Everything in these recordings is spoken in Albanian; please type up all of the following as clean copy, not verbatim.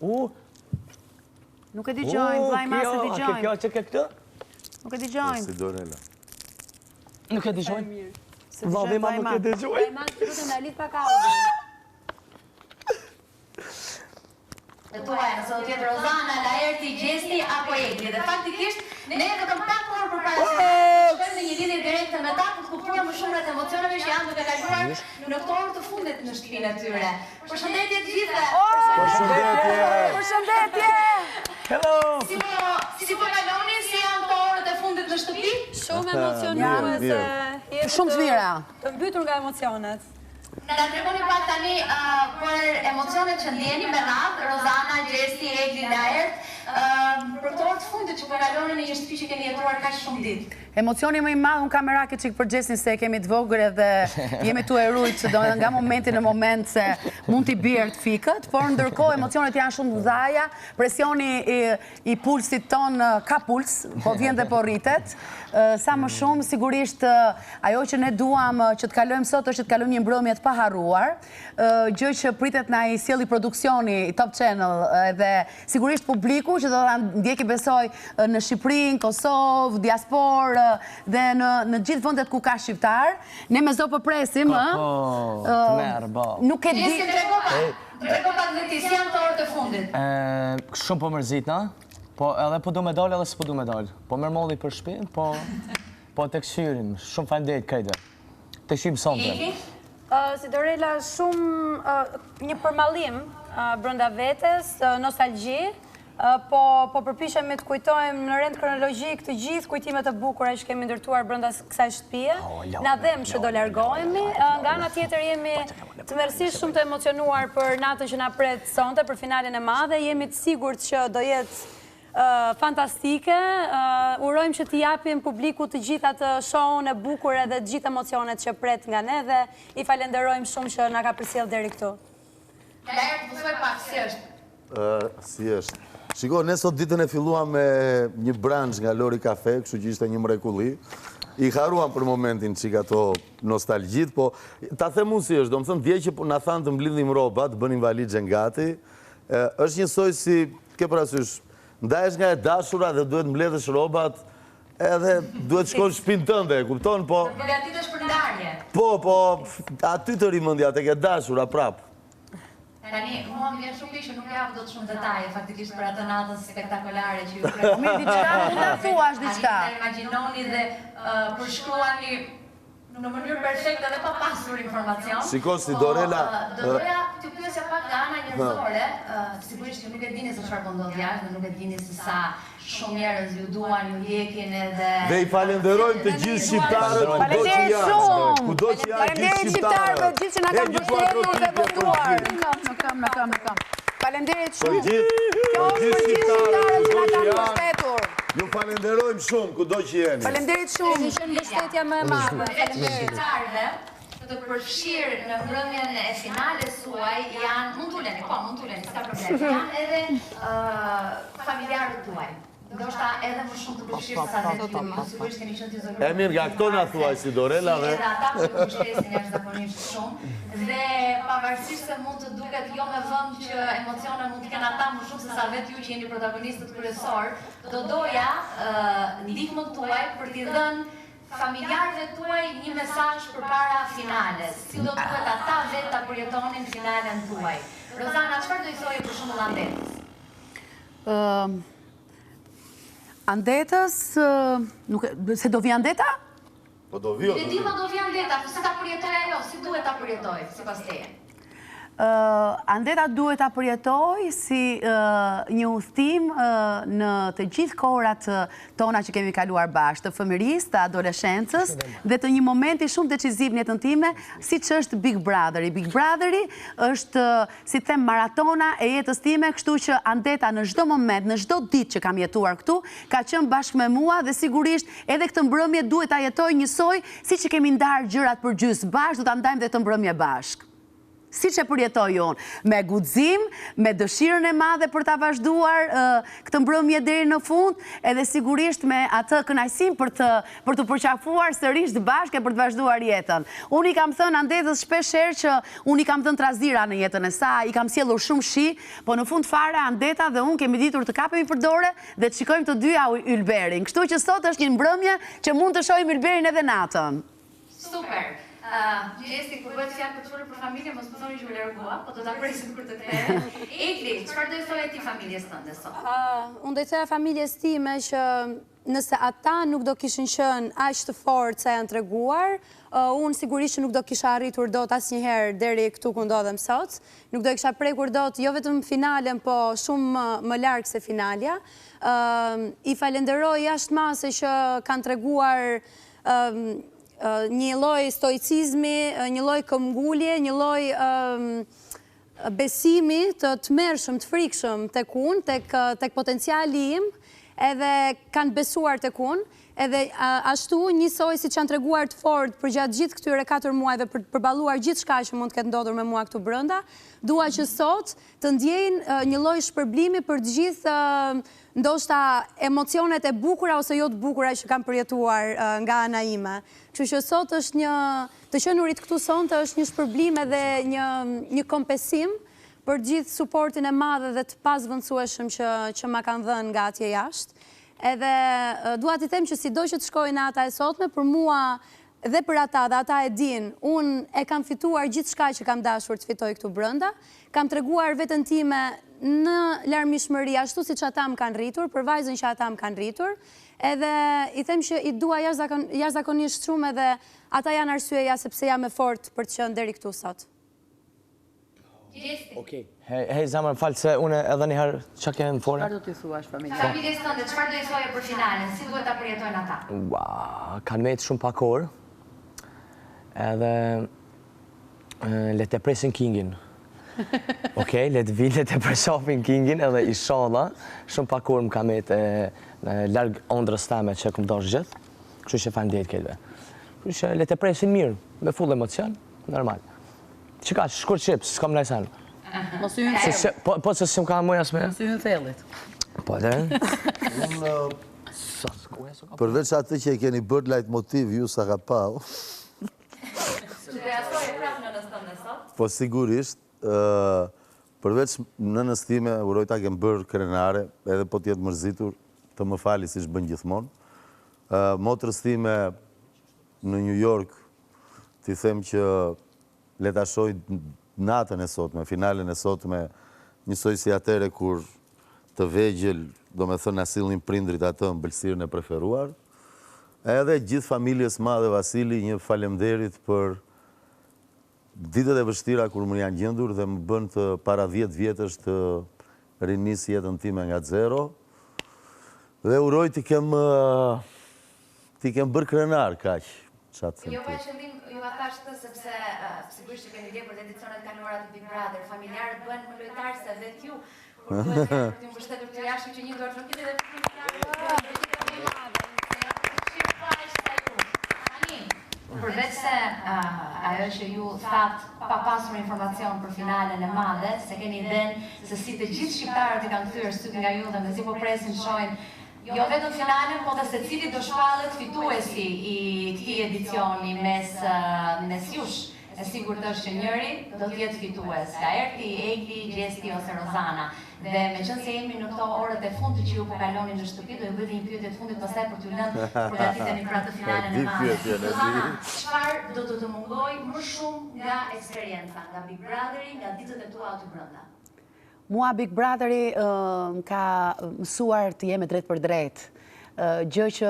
U. Nuk e dëgjojmë, vllai ma s'e dëgjojmë. Kjo që ke këtë? Nuk e dëgjojmë. Si Dorela. Nuk e dëgjojmë. Vllai ma nuk e dëgjojmë. Vllai ma, të lutem na lidh pak audion. Të tuaja, nëse do të jetë Rozana, Laerti, Gjesti apo Egli. Dhe faktikisht, ne vetëm pak orë përpara se të shkojmë në një lidhje direkte me ta për të kuptuar më shumë rreth emocioneve që janë duke kaluar në këto orë të fundit në shtëpinë e tyre. Përshëndetje të gjithëve! Përshëndetje! Përshëndetje! Hello! Si po, si po kaloni, si janë këto orët e fundit në shtëpi? Shumë emocionuese. Shumë të mira. Të mbytur nga emocionet. Na tregoni pak tani për emocionet që ndjeni me radhë, Rozana, Gjesti, Egli, Laert, për këto orë të fundit që po kaloni në një shtëpi që keni jetuar kaq shumë ditë. Emocioni më i madh, unë kam merak çik për Gjestin se e kemi të vogël edhe jemi tu e rujt, domethënë nga momenti në moment se mund t'i bjerë të fikët, por ndërkohë emocionet janë shumë të mëdhaja, presioni i pulsit tonë ka puls, po vjen dhe po rritet. Sa më shumë, sigurisht, ajo që ne duam që të kalojmë sot është që të kalojmë një mbrëmje të paharruar, gjë që pritet na i sjelli produksioni i Top Channel edhe sigurisht publiku që do ta ndjeki besoj në Shqipëri, në Kosovë, diasporë dhe në në gjithë vendet ku ka shqiptarë. Ne me zor po presim, ë? Po, të merr, po. Nuk e di. Gjesti, trego pak. Trego pak dhe ti, si janë këto orët e fundit? Shumë po mërzitna, po edhe po du me dalë edhe s'po du me dalë. Po merr malli për shpi, po, po të kqyrim, shumë faleminderit krejtve. Të kqyrim sonte. Egli? Si Dorela, shumë një përmallim brenda vetes, nostalgji, Po, po përpiqemi të kujtojmë në rend kronologjik të gjithë kujtimet e bukura që kemi ndërtuar brenda kësaj shtëpie. Na dhemb që do largohemi. Nga ana tjetër jemi tmerrësisht shumë të emocionuar për natën që na pret sonte, për finalen e madhe. Jemi të sigurt që do jetë fantastike. Urojmë që t'i japim publikut të gjithë atë show-n e bukur edhe të gjithë emocionet që pret nga ne dhe i falenderojmë shumë që na ka përcjellë deri këtu. Laert, më thuaj pak, si është? Si është? Shiko, ne sot ditën e filluam me një brunch nga Lori Cafe, kështu që ishte një mrekulli. I harruam për momentin çik ato nostalgjit, po ta them unë si është, domethënë dje që po na thanë të mblidhnim rrobat, të bënim valixhen gati, është njësoj si, ke parasysh, ndahesh nga e dashura dhe duhet mbledhësh rrobat, edhe duhet shkosh në shpinë tënde, e kupton, po... Të përgatitesh për ndarje. Po, po, aty të rri mendja tek e dashura prapë. Tani, mua më vjen shumë keq që nuk jap dot shumë detaje faktikisht për atë natën spektakolare që ju pret. Po mirë diçka mund ta thuash diçka. Arrini ta imagjinoni dhe përshkruani në mënyrë perfekte dhe pa pasur informacion. Shiko si Dorela. Po do doja t'ju pyesja pak nga ana njerëzore, sigurisht ju nuk e dini se çfarë po ndodh jashtë dhe nuk e dini se sa Shumë njerëz ju duan, ju ndjekin edhe Dhe i falenderojmë të gjithë shqiptarët kudo që janë. Kudo që janë gjithë shqiptarët. Faleminderit shqiptarëve, gjithë që na kanë mbështetur dhe votuar. Në këmbë, në këmbë, në këmbë, në këmbë. Faleminderit shumë. Kjo është për gjithë shqiptarët që na kanë mbështetur. Ju falenderojmë shumë kudo që jeni. Faleminderit shumë. Keni qenë mbështetja më e madhe. Faleminderit. Shqiptarëve të përfshirë në mbrëmjen e finales suaj janë, mund të uleni, po, mund të uleni, s'ka problem. Janë edhe familjarët tuaj. Ndoshta edhe më shumë të përfshirë se sa vetë ju, ju sigurisht keni qenë të izoluar. E mirë, nga këto na thuaj si Dorela dhe Edhe ata po ju mbështesin jashtëzakonisht shumë dhe pavarësisht se mund të duket jo me vend që emocione mund të kenë ata më shumë se sa vetë ju që jeni protagonistët kryesorë, do doja ndihmën tuaj për t'i dhënë Familjarëve tuaj një mesazh përpara finales, si do duhet ata vetë ta përjetonin finalen tuaj. Rozana, çfarë do i thoje për shembull Andetës? Andetës, nuk e, se do vijë Andeta? Po do vijë, do vijë. Nuk e di ma do vijë Andeta, po si ta përjetojë ajo, si duhet ta përjetojë, sipas teje? Andeta duhet ta përjetojë si një udhëtim në të gjithë kohërat tona që kemi kaluar bashkë, të fëmijërisë, të adoleshencës dhe të një momenti shumë deciziv në jetën time, siç është Big Brotheri. Big Brotheri është, si të them, maratona e jetës time, kështu që Andeta në çdo moment, në çdo ditë që kam jetuar këtu, ka qenë bashkë me mua dhe sigurisht edhe këtë mbrëmje duhet ta jetojë njësoj siç i kemi ndarë gjërat përgjysmë bashkë, do ta ndajmë dhe këtë mbrëmje bashkë. Siç e përjetoj unë, me guxim, me dëshirën e madhe për ta vazhduar këtë mbrëmje deri në fund, edhe sigurisht me atë kënaqësinë për të për t'u përqafuar sërish bashkë e për të vazhduar jetën. Unë i kam thënë Andetës shpesh herë që unë i kam dhënë trazira në jetën e saj, i kam sjellur shumë shi, po në fund fare Andeta dhe unë kemi ditur të kapemi për dore dhe të shikojmë të dyja ylberin. Kështu që sot është një mbrëmje që mund të shohim ylberin edhe natën. Super! Gjesti, kur bëhet fjalë për të folur për familjen, mos më thoni që u largua, po do ta presim kur të kthehet. Egli, çfarë do i thoje ti familjes tënde sot? Unë do i thoja familjes time që nëse ata nuk do kishin qenë aq të fortë sa janë treguar, unë sigurisht që nuk do kisha arritur dot asnjëherë deri këtu ku ndodhem sot. Nuk do e kisha prekur dot jo vetëm finalen, po shumë më larg se finalja. I falenderoj jashtë mase që kanë treguar një lloj stoicizmi, një lloj këmbëngulje, një lloj besimi të tmerrshëm, të frikshëm tek unë, tek tek potenciali im, edhe kanë besuar tek unë, edhe ashtu njësoj siç janë treguar të fortë përgjatë gjithë këtyre 4 muajve për të përballuar gjithçka që mund të ketë ndodhur me mua këtu brenda, dua që sot të ndjejnë një lloj shpërblimi për të gjithë ndoshta emocionet e bukura ose jo të bukura që kam përjetuar nga ana ime. Kështu që sot është një, të qenurit këtu sonte është një shpërblim edhe një një kompensim për gjithë suportin e madh dhe të pazëvendësueshëm që që ma kanë dhënë nga atje jashtë. Edhe dua t'i them që sido që të shkojë nata e sotme, për mua Dhe për ata, dhe ata e dinë, unë e kam fituar gjithçka që kam dashur të fitoj këtu brenda, kam treguar veten time në larmishmëri ashtu siç ata më kanë rritur, për vajzën që ata më kanë rritur, edhe i them që i dua jashtëzakonisht shumë edhe ata janë arsyeja se pse jam e fortë për të qenë deri këtu sot. Gjesti. Okej. Hej, hej zemër, më fal se unë edhe një herë çka kemi më fole? Çfarë do t'i thuash familjes? Familjes tënde, çfarë do i thoje për finalen? Si duhet ta përjetojnë ata? Ua, kanë met shumë pak orë. Edhe le të presin Kingin. Okej, le të vinë, le të përqafin Kingin edhe ishalla, shumë pak orë më ka met e, larg ëndrrës teme që kom dashur gjithë. Kështu që faleminderit krejtve. Kështu që le të presin mirë, me full emocion, normal. Qikaq, shkurt shqip, s'kam naj sen. Mos i hyn thellit. Po, po se s'm ka mujt as me. Mos i hyn thellit. Po, dhe? Unë, përveç atë që e keni bërë lajtmotiv, ju sa ka pau. Që të jasoj e prapë nënës tënde sot? Po, sigurisht, përveç nënës time, uroj ta kem bërë krenare, edhe po të jetë mërzitur, të më fali siç bën gjithmonë. Motrës time në New York, t'i them që le ta shohë natën e sotme, finalen e sotme, njësoj si atëherë kur të vegjël, domethënë na sillnin prindërit atë ëmbëlsirën e preferuar. Edhe gjithë familjes madhe Vasili një falemnderit për ditët e vështira kur më janë gjendur dhe më bënë të para 10 vjetësh të rinis jetën time nga zero. Dhe uroj t'i kem T'i kem bërë krenar kaq, ça të them Jo pa qëllim jua thashë këtë sepse sigurisht që kemi ndjekur dhe edicionet e kaluara të Big Brother, familjarët bëhen më lojtarë se vetë ju, kur bëhet fjalë për t'ju mbështetur këtu jashtë, që një duartrokitje dhe për familjarët. Tani, përveç se ajo që ju thatë pa pasur informacion për finalen e madhe, s'e keni idenë se si të gjithë shqiptarët i kanë kthyer sytë nga ju dhe mezi po presin të shohin Jo vetëm finalen, po dhe se cili do shpallet fituesi i këtij edicioni mes mes jush. E sigurt është që njëri do të jetë fitues, Laerti, Egli, Gjesti ose Rozana. Dhe meqenëse jemi në këto orët e fundit që ju po kaloni në shtëpi, do ju bëj dhe një pyetje të fundit pastaj për t'ju lënë të përgatiteni për atë finalen e madhe. Rozana, çfarë do të të mungojë më shumë nga eksperienca, nga Big Brotheri, nga ditët e tua aty brenda? Mua Big Brotheri më ka mësuar të jem e drejtpërdrejtë, gjë që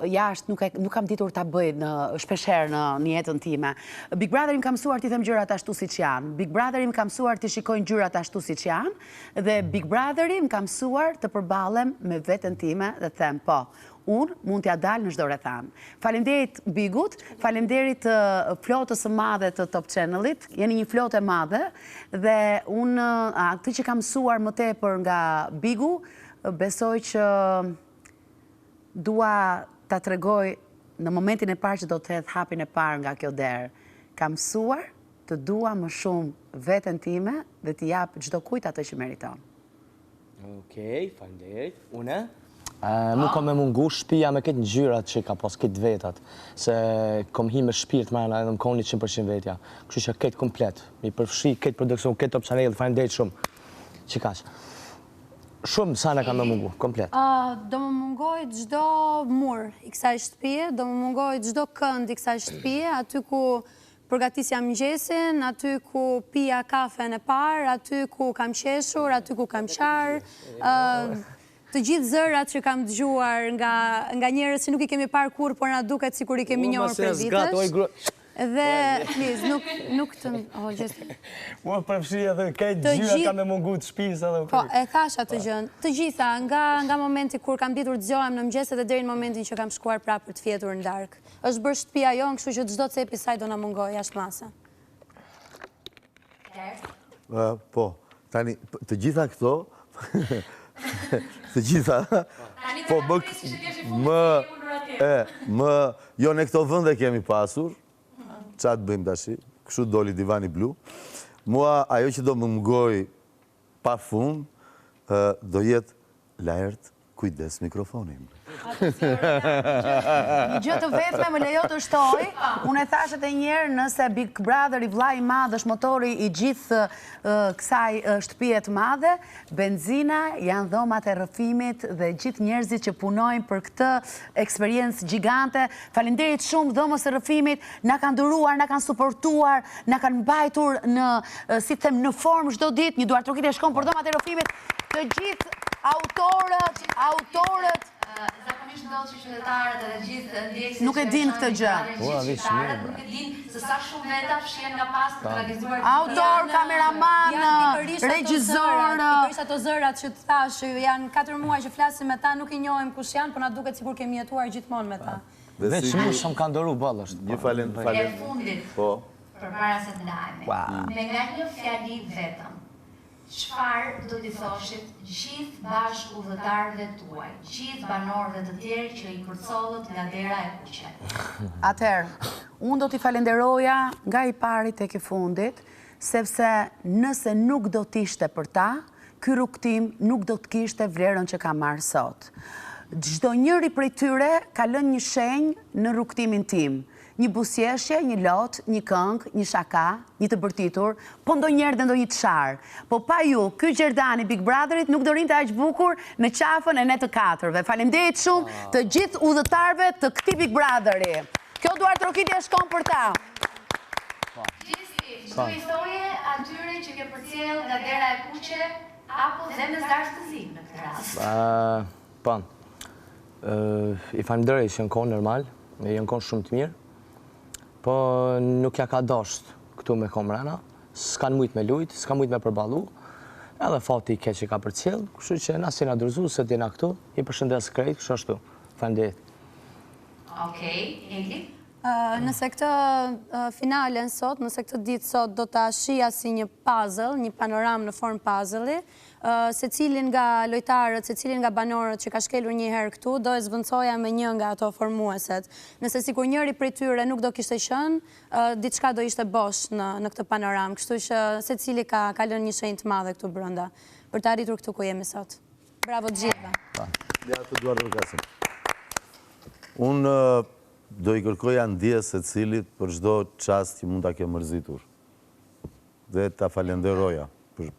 jashtë nuk, e, nuk kam ditur ta bëj në shpeshherë në, në jetën time. Big Brotheri më ka mësuar t'i them gjërat ashtu siç janë. Big Brotheri më ka mësuar t'i shikoj gjërat ashtu siç janë dhe Big Brotheri më ka mësuar të përballem me veten time dhe të them po, Unë mund t'ia dal në çdo rrethanë. Faleminderit Bigut, faleminderit flotës së madhe të Top Channel-it, jeni një flotë e madhe dhe unë atë që kam mësuar më tepër nga Bigu, besoj që dua ta tregoj në momentin e parë që do të hedh hapin e parë nga kjo derë. Kam mësuar. të dua më shumë veten time dhe t'i jap çdokujt atë që meriton. Okej, faleminderit. Une? Mu ka me mungu shpia me këtë ngjyrat që ka pas këtë vetat, se kom hi me shpirt mrena edhe më konë 100% vetja. Kështu që këtë komplet, mi përfshi këtë produksion, këtë Top Channel, faleminderit shumë. Që kaq. Shumë sana ka me mungu, komplet. Do më mungoj çdo mur i kësaj shtëpie, do më mungoj çdo kënd i kësaj shtëpie, aty ku përgatisja mëngjesin, aty ku pija kafen e parë, aty ku kam qeshur, aty ku kam qarë, të gjithë zërat që kam dëgjuar nga nga njerëz që nuk i kemi parë kurrë, por na duket sikur i kemi njohur prej vitesh. Dhe, please, nuk nuk të o Gjesti. Mua përfshi edhe krejt ngjyrat ka me mungu të shtëpisë edhe. Po, e thash atë gjën. Të gjitha, nga nga momenti kur kam ditur të zgjohem në mëngjes edhe deri në momentin që kam shkuar prapë për të fjetur në darkë. Është bërë shtëpia jonë, kështu që çdo cep i saj do na mungojë jashtë mase. Po, tani, të gjitha këto, të gjitha, po më, më, e, më, jo ne këto vënde kemi pasur, ça të bëjmë tashi, kështu doli divani blu, mua ajo që do më mungojë pa fund, do jetë Laert kujdes mikrofonin. Një gjë të vetme më lejo të shtoj, unë e thashë edhe një herë nëse Big Brother i vllai i madh është motori i gjithë kësaj shtëpie të madhe, benzina janë dhomat e rrëfimit dhe gjithë njerëzit që punojnë për këtë eksperiencë gjigante. Faleminderit shumë dhomës së rrëfimit, na kanë duruar, na kanë suportuar, na kanë mbajtur në, si të them, në formë çdo ditë, një duartrokitje shkon për dhomat e rrëfimit. Të gjithë autorët, autorët Zakonisht ndodh që qytetarët edhe gjithë ndjekësit nuk e dinë këtë gjë. Gjithë shqiptarët nuk e dinë se sa shumë veta fshihen nga pas për të realizuar Autor, kameraman, regjizor. Pikërisht ato zërat që të thashë, që janë 4 muaj që flasim me ta, nuk i njohim kush janë, po na duket sikur kemi jetuar gjithmonë me ta. Veç mu s'më kanë doru boll është. Një falem, falem. E fundit. Po. Përpara se të ndahemi. Me nga një fjali vetëm. Çfarë do t'i thoshit gjithë bashkëudhëtarëve tuaj, gjithë banorëve të tjerë që i përcollët nga dera e kuqe? Atëherë, unë do t'i falenderoja nga i pari tek i fundit, sepse nëse nuk do t'ishte për ta, ky rrugëtim nuk do të kishte vlerën që ka marrë sot. Çdo njëri prej tyre ka lënë një shenjë në rrugëtimin tim. Një buzëqeshje, një lot, një këngë, një shaka, një të bërtitur, po ndonjëherë dhe ndonjë të sharë. Po pa ju, ky gjerdan i Big Brotherit nuk do rrinte aq bukur në qafën e ne të katërve. Faleminderit shumë të gjithë udhëtarëve të këtij Big Brotheri. Kjo duartrokitje shkon për ta. Gjesti, ç'do i thoje atyre që ke përcjellë nga dera e kuqe apo dhe me zarf të zi në këtë rast? Po. I falënderoj që janë konë normal, janë konë shumë të mirë, po nuk ja ka dasht këtu me konë mrena, s'kanë mujtë me lujtë, s'kanë mujtë me përballu, edhe fati i keq i ka përcjell, kështu që na s'jena dorëzu, sot jena këtu, i përshëndes krejt, kështu ashtu. Faleminderit. Okej, Egli? Nëse këtë finalen sot, nëse këtë ditë sot do ta shihja si një puzzle, një panoramë në formë puzzle-i, secilin nga lojtarët, secilin nga banorët që ka shkelur një herë këtu, do e zëvendësoja me një nga ato formueset. Nëse sikur njëri prej tyre nuk do kishte qenë, diçka do ishte bosh në në këtë panoramë, kështu që secili ka ka lënë një shenjë të madhe këtu brenda për të arritur këtu ku jemi sot. Bravo të gjithëve. Ja të duartrokasim. Unë do i kërkoja ndjesë secilit për çdo çast që mund ta kem mërzitur. Dhe ta falenderoja për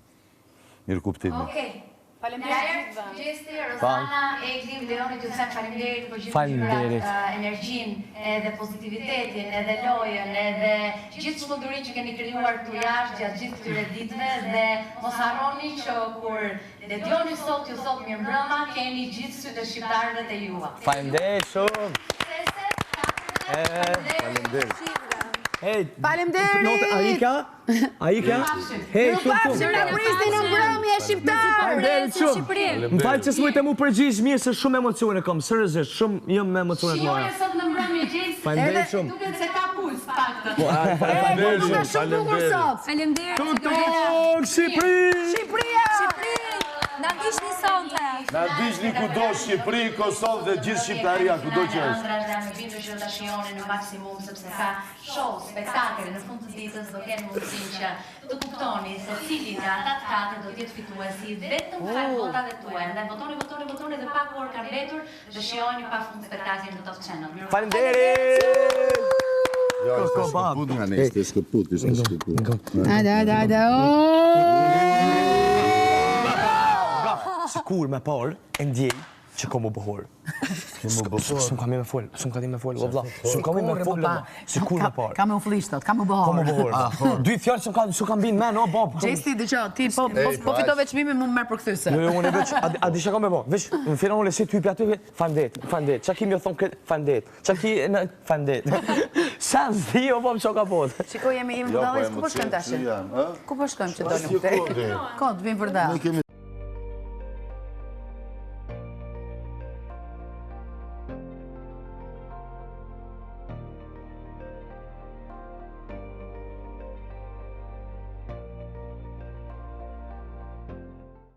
mirëkuptimin. Okej. Faleminderit gjithëve. Gjesti, Rozana, Egli, më lejoni t'ju them faleminderit për gjithë ngjyrat, energjinë, edhe pozitivitetin, edhe lojën, edhe gjithë çmendurinë që keni krijuar këtu jashtë gjatë gjithë këtyre ditëve dhe mos harroni që kur Ledioni sot ju thotë mirëmbrëma keni gjithë sytë e shqiptarëve te ju. Faleminderit shumë. Faleminderit. Hey, Faleminderit. Aika? Aika? Hey, Mirupafshim na prisni në mbrëmje shqiptar. Faleminderit shumë. Më fal që s'mujta m'u përgjigj mirë se shumë emocione kam, seriozisht, shumë jam me emocione të mëdha. Shijoje sot në mbrëmje Gjesti. Faleminderit shumë. Duket se ka puls paktën. Po, faleminderit shumë. Shumë bukur sot. Faleminderit. Tuk tuk Shqipëri. Shqipëria. Shqipëri. Na ndiqni sonte. Na ndiqni kudo Shqipëri, Kosovë dhe gjithë Shqiptaria kudo që është. Ëndrra jam e bindur që do ta shijoni në maksimum sepse ka show, spektakël në fund të ditës do keni mundësinë që të kuptoni se cili nga ata të katër do të jetë fituesi vetëm falë votave tuaja. Ndaj votoni, votoni, votoni dhe pak orë kanë mbetur dhe shijoni pafund spektaklin në Top Channel. Mirupafshim. Faleminderit! Jo, ishte shkëput nga ne, ishte shkëput, ishte shkëput. Hajde, hajde, hajde. Sikur me parë, e ndjej që kom u bëhor. Kom u bëhor. S'm ka me fol, s'm ka me fol, o vlla. S'm ka me fol, sikur me parë. Ka me u flliq, ka me u bëhor. Kom u bëhor. Dy fjalë s'm ka, s'm kanë bin men, o bab. Gjesti, dëgjo, ti po po, po fitove çmimin, mu më merr përkthyese. Jo, jo, unë veç, a di çka kam me bo? Veç në finale si typi aty, faleminderit, faleminderit. Çka kimi thon këtë, faleminderit. Çka ki, faleminderit. Sa s'di o bab çka ka bo. Shiko, jemi jemi Jo, po budallës, ku po shkojmë tash? Ku po shkojmë që dolim këtej? Kot, vim vërdallë. Ne kemi.